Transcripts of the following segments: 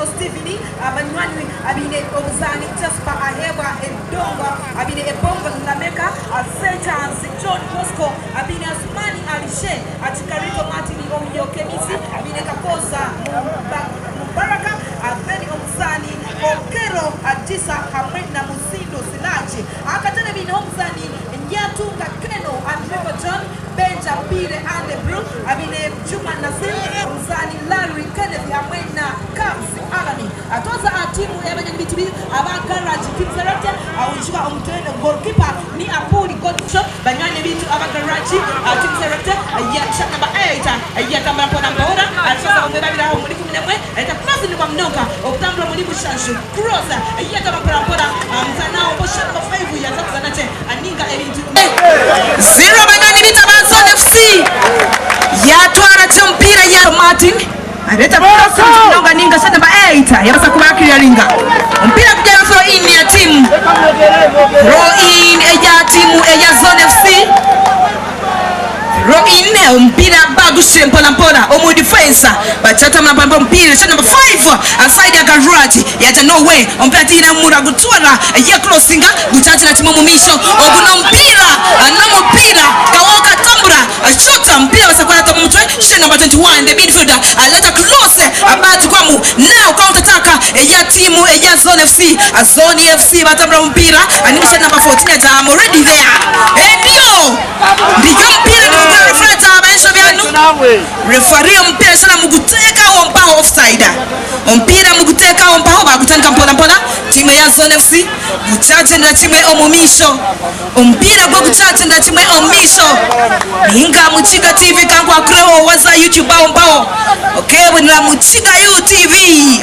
Odongo Steven, Abanywani abaine omuzaani Jasper Aheebwa Edongo, abaine Ebongo Lameka, Senters John Bosco, abaine Asumani Alishe, Kikarito Martin Omuyo Kemisi, abaine Kakooza Mubaraka, then omuzaani Okello Adisa hamwe na Musindo Siraje. Aha katebe baineho omuzaani Nyatunga Keno, Andrevo John, Benja Mpiire Andy Brew, abaine Juma Nasir, omuzaani Larry Kenneth hamwe na Cubs Allan. Atooza aha tiimu ey'abanyamibiti aba Garage Team Select, Awijuba omutwe goalkeeper ni Apuuli Godfrey. Banywani baitu aba Garage Team Select ya shot number 8 yatambura mpora mpora arikusoza omwe babiri aho omuri 11 ahika crossingibwa munonga okutambura omuri mushanju cross yatamba mpora mpora muzani aho mpo shot number 5 yaza kuzana gye ninga ebintu Zero banywani baitu aba Zone FC yatwara gye omupiira ya Martin Areeta cross munonga ninga shot number 8 yabaasa kuba clearinga omupiira gugyera throw in ya tiimu throw in eya tiimu eya Zone FC throw in omupiira bagushire mpora mpora omu defense bakyatambura mpora mpora omupiira shot number 5 aside ya Garage yagira no way omupiira tihaine mura gutwara ya crossinga gukyagyera kimwe omu maisho ogu n'omupiira n'omupiira Kawoka tambura Shota omupiira abaasa kuba yatamu omutwe Shane number 21 the midfielder aleeta cross baagigwamu now counter attack eya tiimu eya Zone FC Zone FC batambura omupiira ninga Shane number 14 ati am already there Ebyo ndiyo omupiira nigugura referee ati habaho enshobi hanu Referee omupiira shana muguteekaho mpaho offside Omupiira muguteekaho mpaho bagutandika mpora mpora tiimu eya Zone FC gukyagyendera kimwe omu maisho. Omupiira gwe gukyagyendera kimwe omu maisho. Ninga Mukiga TV kankwakureho waza YouTube aho mpaho okebonera Mukiga U TV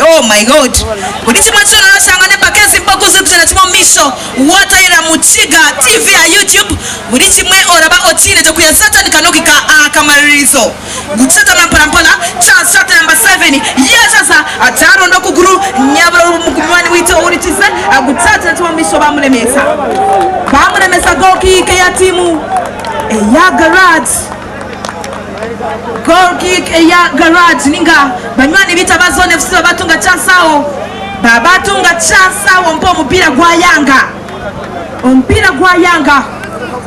oh my God buri kimwe kyona orashanga n'empaka ezi mpaka zirikugyenda kimwe omu maisho watahirira Mukiga TV aha YouTube buri kimwe oraba okiine gye kwiha zatandika n'okuhika aha kamaririzo. Gukyatambura mpora mpora chance shot number 7 yajaza akyaronda okuguru nyabura omunywani waitu ohurikize gukyagyenda kimwe omu maisho bamuremesa bamuremesa goal kick eya tiimu eya garage goal kick eya garage ninga banywani baitu aba zone FC babatunga chance aho babatunga chance aho mpa omupiira gwayanga omupiira gwayanga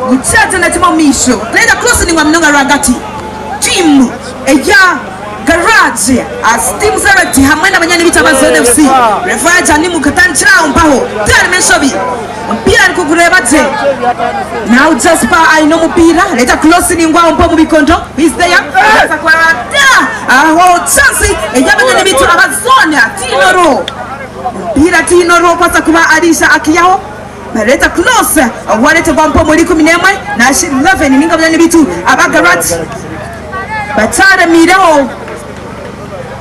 gukyagyenda kimwe omu maisho Clear cross ningwa munonga rwagati. Tiimu eya Garage as Team Select hamwe na banywani baitu aba Zone FC. Referee Ajani mukatandikira aho mpaho tiharimu enshobi. Omupiira arikugureeba gye. Now Jasper aine omupiira areeta cross ningwa aho mpaho omu bikondo. Who is there? Abaasa kuba aho chance eya banywani baitu aba Zone Tiinoro. Omupiira Tiinoro okubaasa kuba ariija akihaho. Bareeta Close owareeterwa mpa omuri 11 nashi 11 ninga banywani baitu aba Garati bakyaremiireho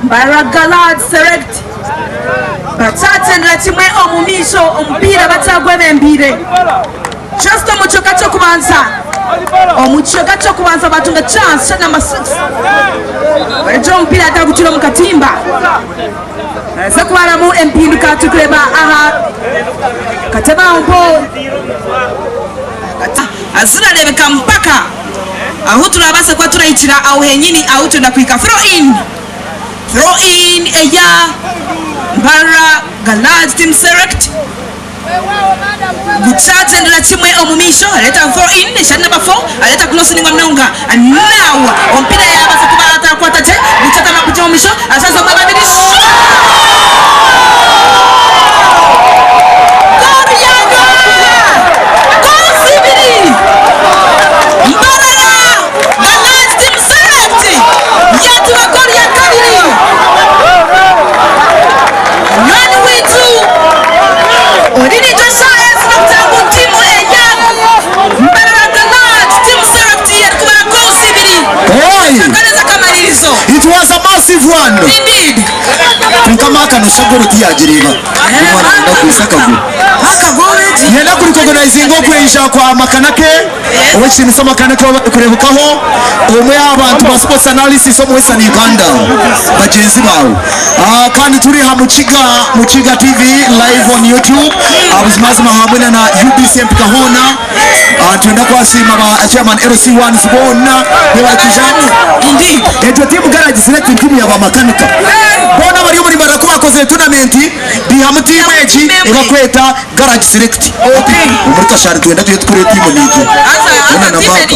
Mbarara Galad Select bakyagyendera kimwe omu maisho omupiira bakyagwebembeire just omu kicweka ky'okubanza omu kicweka ky'okubanza batunga chance shot number 6 bareegyera omupiira atagutuura omu katimba. Naaza kubaramu empinduka turikureeba aha katebe aho mpo zirareebeka mpaka ahu turabaase kuba turahikira aho henyini ahu turenda kuhika. Throw in, throw in eya Mbarara Galads Team Select. Gukyagyendera kimwe omu maisho areeta throw in eshari namba 4 areeta cross ningwa munonga now omupiira yabaasa kuba atakwata gye gukyatandika kugya omu maisho ashaza omwe babiri Goal yagwa! Goals ibiri! Mbarara Gallants Team Select yatuba goal ya kabiri. Munywani waitu ori naitwe eshaaha ezi n'okugira ngu tiimu eya Mbarara Gallants Team Select erikubara goals ibiri Oi! kugareza akamaririzo. It was a massive one. Indeed. Kwonka Mark noshusha goolo tiyagireeba. Omwana nayenda kugwisa akaguru. Nyenda kurikogonizinga okwija kwa Makanake, Ow'ekitiinisa Makanake ou barikureebukaho, omwe aha bantu ba Sports Analysis omu Western Uganda, bagyenzi baawe. Kandi turi aha Mukiga, Mukiga TV live on YouTube, buzimazima hamwe na na UBC empika hoona. Nitwenda kubasiima ba Chairman LC1s boona bebarikwija hanu. Egyo tiimu Garage Select tiimu ya ba makanika. Boona abari omuri Mbarara ku bakozire tournament, Bihamu tiimu egi ebakweta Garage Select. Omuri Kashari nitwenda twije tukore tiimu naitwe. Yoona na Mark.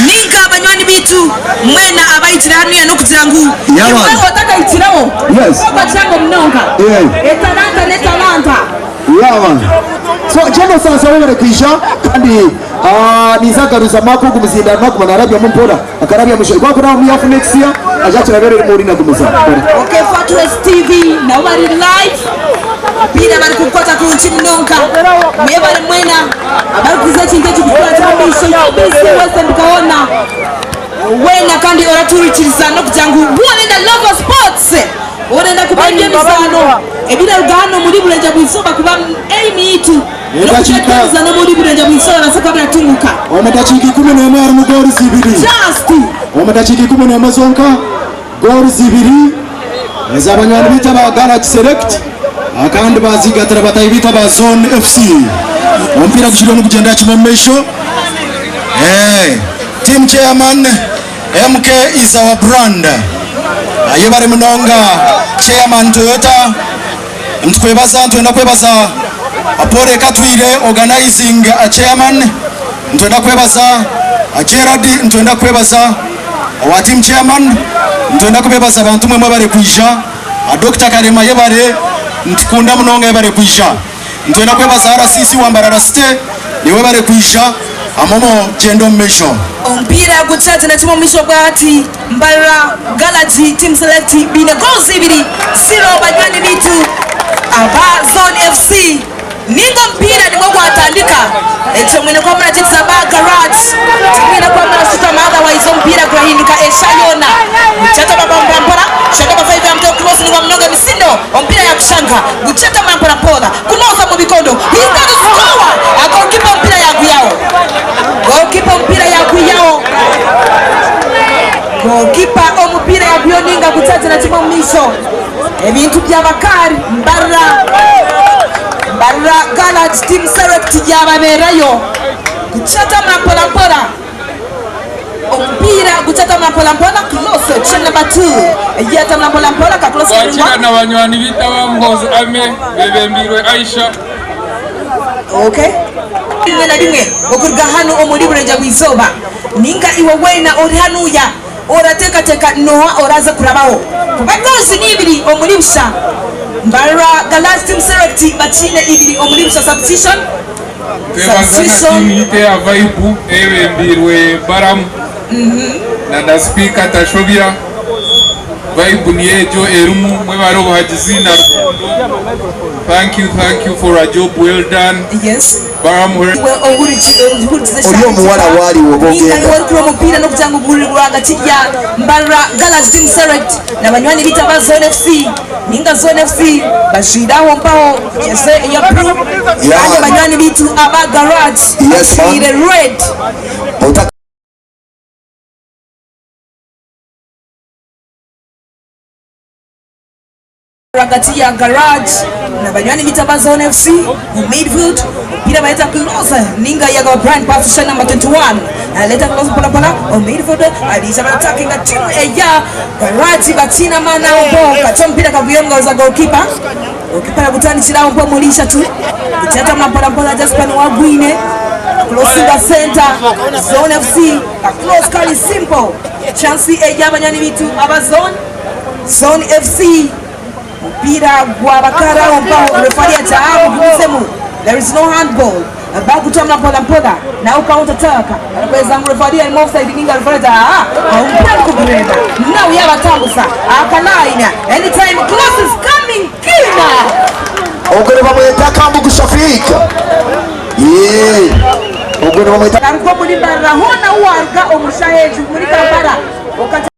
Ninka banywani baitu mwena abaijire hanuya nokugira ngu iwe otakaikireho kwokwo kihango munonga. Etalanta netalanta. So General Saasa webare kwija kandi ninza kugaruza Mark ogu muzindaaro naguma narabyamu mpora. Akarabya mushaija kwonka nawe omu next year aja akirabere erimu ori nagumiza mpora. Ok Fortress TV nabo bari live omupiira bari kugukwata kurungi munonga mwebare mwena abarikuza ekintu eki kutukwatira omu maisho UBC Western Kahona wena kandi oratuhurikiriza nokugira ngu worenda Love Sports orenda kumanya ebyemizaano ebiraruga hanu omuri Burengyerwa bwizooba kuba aim yitu Edakiika. N'okuteebereza n'omuri Burengyerwa bw'Izooba babaase kuba baratunguka. Omu dakiika 11 harimu goals ibiri. Just. Omu dakiika 11 zonka, goals ibiri eza banywani baitu aba Garage Select kandi bazigatira bataahi baitu aba Zone FC. Omupiira gukiriyo nigugyendera kimwe omu maisho. Team chairman MK is our brand. Ayebare munonga chairman Toyota. Nitukwebaza, nitwenda kwebaza Paul Katwire organizing chairman, nitwenda kwebaza Gerald, nitwenda kwebaza owa team chairman, nitwenda kubebaza abantu mwe mwebare kwija, Dokita Karema yebare, nitukunda munonga yebare kwija. Nitwenda kwebaza RCC wa Mbarara City niwe webare kwija amomo gyenda omu maisho. Omupiira gukyagyenda kimwe omu maisho bwahati, Mbarara Garage Team Select baine goals ibiri ziro banywani baitu aba Zone FC. Ninga omupiira nibwo gwatandika, ekyo mwine kuba muragyegyeza ba Garage timwine kuba murashutama otherwise omupiira gurahinduka eshaaha yoona. Gukyatamba mpora mpora, shot number five yamuteho cross nigwa munonga emisindo omupiira yagushanga gukyatamba mpora mpora kunoza omu bikondo he's gonna score! Goalkeeper omupiira yagwihaho. Goalkeeper omupiira yagwihaho. Goalkeeper omupiira yagwihaho ninga gutagyenda kimwe omu maisho. Ebintu byaba kar Mbarara Mbarara Garage Team Select yababerayo. Gukyatambura mpora mpora. Omupiira gukyatambura mpora mpora. Close option number 2 yatambura mpora mpora ka close Twakira karaingwa. na banywani baitu aba Muhoozi Army bebembeirwe Aisha. Okay. Rimwe na rimwe okuruga hanu omuri Burengyerwa Izooba, ninga iwe weena ori hanuya orateekateeka noha oraze kurabaho. Kuba goozi ni ibiri omuri busha. Mbarara Galaz Team Select bakiine ibiri omuri busha substitution. Twebaza na Substitution. tiimu yaitu eya Vibe eyebembeirwe Balaam na na sipiika Tashobya. Vibe niyo egyo erimu mwebare obuhagizi na rukundo. Thank you thank you for a job well done. Yes. Balaam well. Iwe ohurikize Ori omuwara waari woba Ninga ogenda. iwe orikureeba omupiira n'okugira ngu guri rwagati ya Mbarara Gallants Team Select na banywani baitu aba Zone FC. Ninga Zone FC bajwaire aho mpaho jersey eya blue kandi banywani baitu aba Garage Yes, man. bajwaire red. Ota- Rwagati ya Garage na banywani baitu aba Zone FC omu midfield, omupiira bayeta close ninga yagaba Brian pass shot number 21 naleta close mpola mpola omu midfield ariija baratakinga timu eya Garage bakiine amaani aho mpoho kati omupiira kagwire omu ngaro za goalkeeper, goalkeeper aragutandikira aho mpoho omuri ishatu gukyatambura mpola mpola Jasper niwe agwine crossinga center Zone FC ka close kari simple chance eya banywani baitu aba Zone. Zone FC omupiira gwabakara aho mpaho refari ati aa mugumizemu there is no handball bagutambura mpola mpola now counter attack barikweza ngu refari arimu offside ninga refari ati aa omupiira ndikugureeba now yabatambuza aka line anytime cross is coming kina. Ogwo nibamweta Kambugu Shafiq. Yee. Ogwo nibamweta. Aruga omuri Mbarara hoona ahu waaruga omu shaaha egi muri Kampala okagira.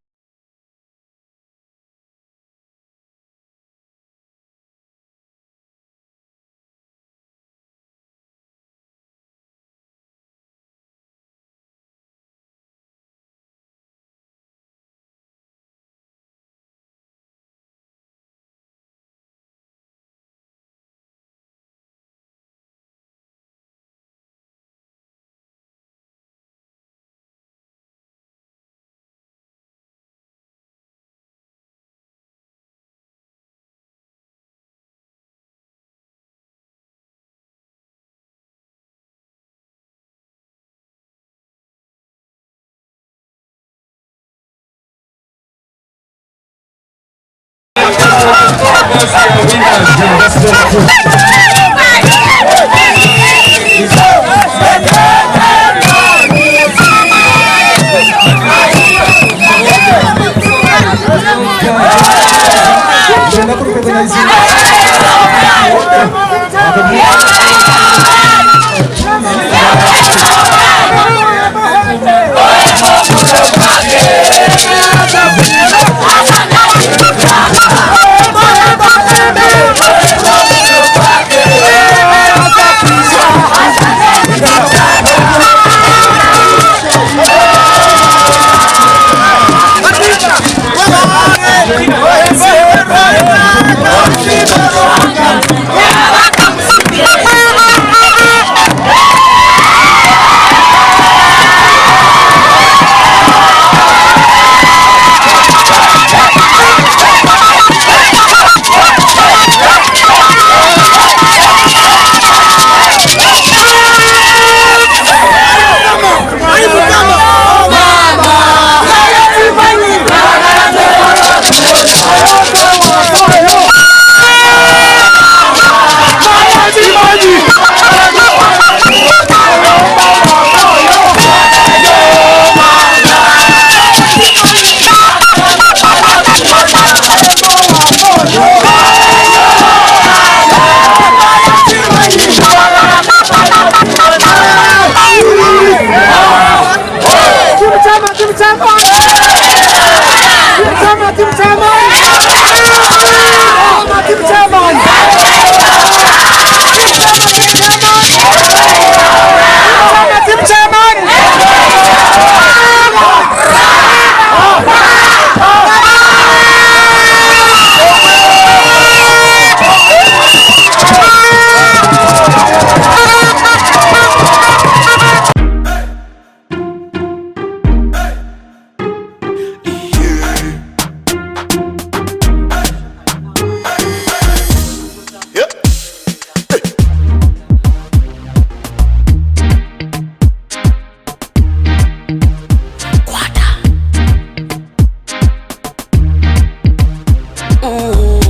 Winners, we are winners.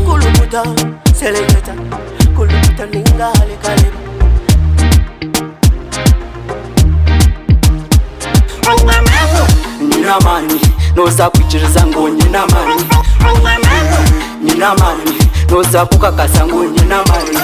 Kulukuta, seleketa, kulukuta ninga halikaleba. Nyina amani, noza kwikiriza ngu nyina amani. Nyina amani, noza kukakasa ngu nyina amani.